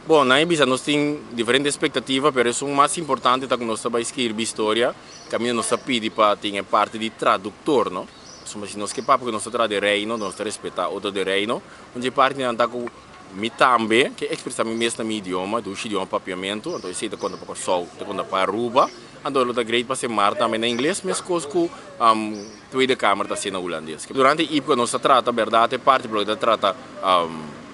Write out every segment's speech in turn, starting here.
Bon, nan a bisa nos tin diferente expectativa, pero esun mas importante ta cu nos ta bay skirbi historia, caminda nos ta pidi pa tin e parti di traductor, no? Pasobra si nos ke papia cu nos ta traha den Reino, nos ta respeta otro den Reino. Un dje partinan ta cu mi tambe ke expresa mi mes na mi idioma, dushi idioma Papiamentu, anto esey ta conta pa Corsou, ta conta pa Aruba, anto lo ta great pa ser mar tambe na Ingles, mescos cu Tweede Kamer ta haci na Hulandes. Durante e IPCO nos ta trata berdad e parti, pero ta trata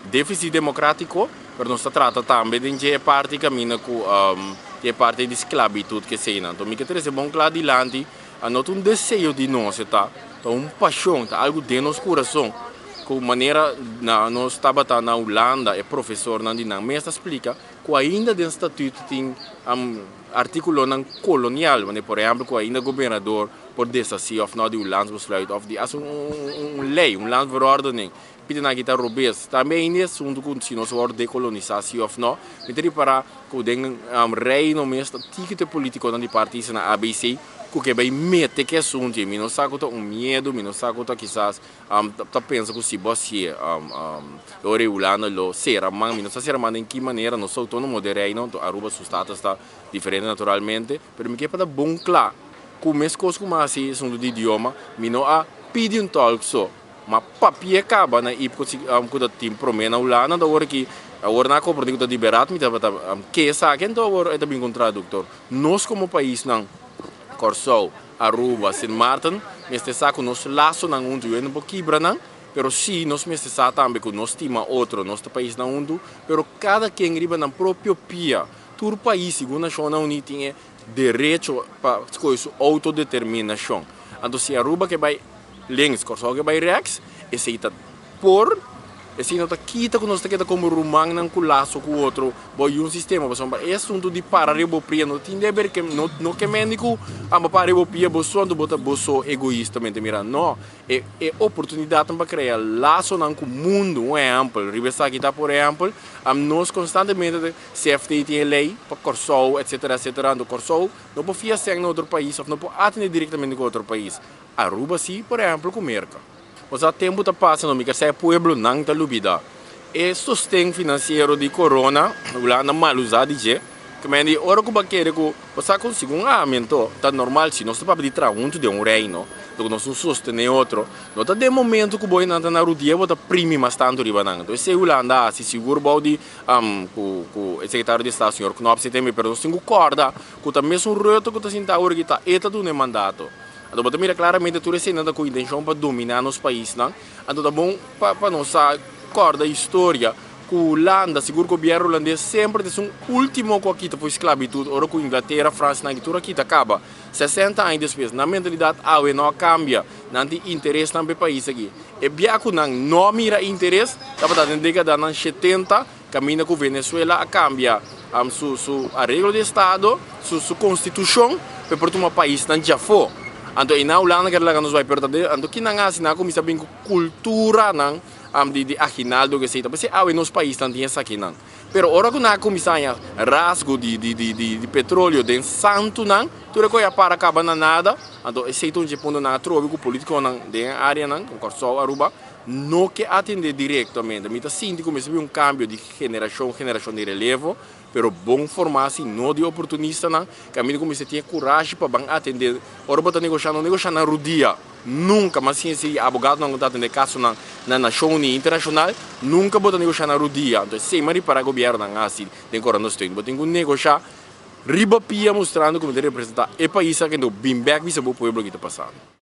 Deficit democratico, pero nos ta trata tambe den dje e parti caminda cu e parti di sclavitud ke eseinan. Enton mi ke trece bon cla dilanti, a no ta un deseo di nos e ta, ta un pasion, ta algo den nos curason cu manera na nos tabata na Hulanda e profesornan di nan mes ta splica cu ainda den statuut tin articulonan colonial, manera por ehempel cu ainda gobernador por deshaci of no di un landsbesluit of di haci un ley, un landsverordening. Pidi nan kita robes. Tambe ainda e asuntu ku si nos wòrdu dekolonisá si òf nò. Mi ta ripará ku den Reino mes ta tiki te politikonan di partisonan ABC ku ke bai mete ku e asuntu ei. Mi no sa ku ta un miedu, mi no sa ku ta kisas ta pensa ku si bo hasié e ora ei Hulanda lo sera man. Mi no sa sera man den ki manera. Nos ta outónomo den Reino, anto Aruba su status ta diferente naturalmente. Pero mi ke pa ta bon kla ku meskos ku mi a hasi e asuntu di idioma, mi no a pidi un tòlk so. Ma papia kaba na ipko si ku ta tin prome na Hulanda anto awor aki awor nan a komprende ku ta di berat mi tabata ke esaki anto awor e ta bin ku un traduktor. Nos komo paisnan Kòrsou, Aruba, Sint Maarten mester sa ku nos lasonan huntu yo no por kibra nan pero si nos mester sa tambe ku nos stima otro nos ta paisnan huntu pero kada ken riba nan propio pia. Tur pais segun Nashonnan Uní tin e derecho pa skohe su outodeterminashon. Anto si Aruba ke bai links, Kòrsou ke bai rèks, esei ta por, esei no ta kita ku nos ta keda komo rumannan ku laso ku otro bo yu un sistema, pasobra e asuntu di para riba bo pia no tin deber ke no no ke mende ku amba para riba bo pia bo so anto bo ta bo so egoistamente mira no, e e oportunidatnan pa krea lasonan ku mundu, un ehèmpel riba esaki ta por ehèmpel nos konstantemente ta CFT tin e lei pa Kòrsou etsetera etsetera anto Kòrsou no por fia sèn na otro pais òf no por atende direktamente ku otro pais. Aruba si, por ehempel ku Merka. Osea tempu ta pasa no mi ke sa e pueblonan ta lubida e sosten finansiero di corona Hulanda mal usa di dje ke men di ora ku bo a kere ku bo sa ku segun ami anto ta normal si nos ta papia di traha huntu den un reino ku nos un sostene otro no ta den momento ku bo nan ta na rudia bo ta primi mas tantu riba nan anto esei Hulanda a hasi sigur bou di ku ku e sekretario di estado señor Knops e tembe pero nos tin ku kòrda ku ta mesun Rutte ku ta sinta awor aki ta e ta duna e mandato. Anto bo ta mira claramente tur eseinan ta cu intencion pa domina nos paisnan. Anto ta bon pa pa nos sa corda historia cu Hulanda, sigur gobierno Hulandes semper ta esun ultimo cu a kita for sclavitud ora cu Inglatera, Francia nan aki tur a kita caba. 60 aña despues nan mentalidad awe no a cambia. Nan tin interesnan pa e pais aki. E bia cu nan no a mira interes tabata den decadanan 70 Caminda cu Venezuela a cambia su su areglo di estado, su su constitucion pa e por tuma paisnan djafó. Anto einan Hulanda kere laga nos bai pero ta de anto kinan a haci? Nan a cuminsa bin cu culturanan di di aginaldo cu esey ta. P'esey awe nos paisnan tin esakinan. Pero ora cu nan a cuminsa haña rasgo di di di di petroleo den santunan tur e coy a para caba na nada. Anto esey ta un dje punto nan a trobe cu politiconan den e areanan, Corsou, Aruba, No ke atendé direktamente. Mi ta sinti ku mester bin un kambio di generashon, generashon di relevo, pero bon formá si, no di oportunistanan. Kaminda ku mester tin e kurashi pa ban atendé. Ora bo ta negoshá, no negoshá na rudia. Nunka, mas sin esei abogadonan ku ta atendé kasonan na Nashon Uní internashonal, nunka bo ta negoshá na rudia. Anto esei mi a ripará gobièrnunan a hasi den Corona Steun. Bo tin ku negoshá riba pia mustrando ku mi ta representá e pais aki, anto bin bèk bisa bo pueblo ki ta pasando.